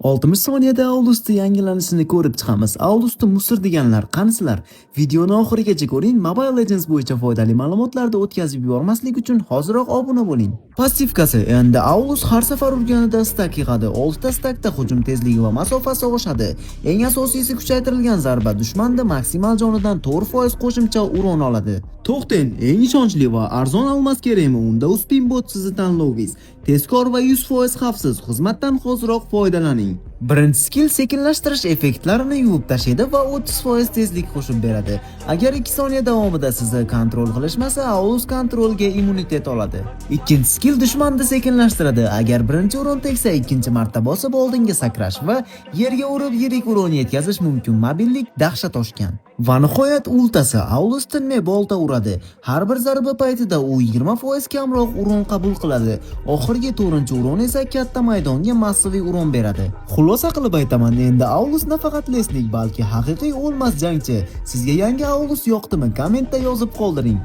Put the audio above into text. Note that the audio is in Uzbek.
60 soniyada Aulus'ni yangilanishini ko'rib chiqamiz. Aulus'ni мусор deganlar qanisizlar? Videoni oxirigacha ko'ring. Mobile Legends bo'yicha foydali ma'lumotlarni o'tkazib yubormaslik uchun hoziroq obuna bo'ling. Passivkasi: endi Aulus har safar urganida стак yig'adi. 6 ta стак da hujum tezligi va masofasi oshadi. Eng asosiysi, kuchaytirilgan zarba dushmanda maksimal jonidan 4% qo'shimcha урон oladi. To'xtang, eng ishonchli va arzon алмаз kerakmi? Unda Uspin bot sizni tanlovingiz. Tezkor va 100% xavfsiz xizmatdan hoziroq foydalaning. Birinchi skill sekinlashtirish effektlarini yuvib tashlaydi va 30% tezlik qo'shib beradi. Agar 2 soniya davomida sizni контроль qilishmasa, Aulus контроль ga immunitet oladi. Ikkinchi skill dushmanni sekinlashtiradi. Agar birinchi урон tegsa, ikkinchi marta bosib oldinga sakrash va yerga urib yirik урон yetkazish mumkin. Mobillik dahshat oshgan. Va nihoyat ultasi: Aulus tinmay bolta uradi. Har bir zarba paytida u 20% kamroq урон qabul qiladi. Oxirgi to'rtinchi урон esa katta maydonga massaviy урон beradi. Xulosa qilib aytaman, endi Aulus nafaqat лесник, balki haqiqiy o'lmas jangchi. Sizga yangi Aulus yoqdimi? Kommentda yozib qoldiring.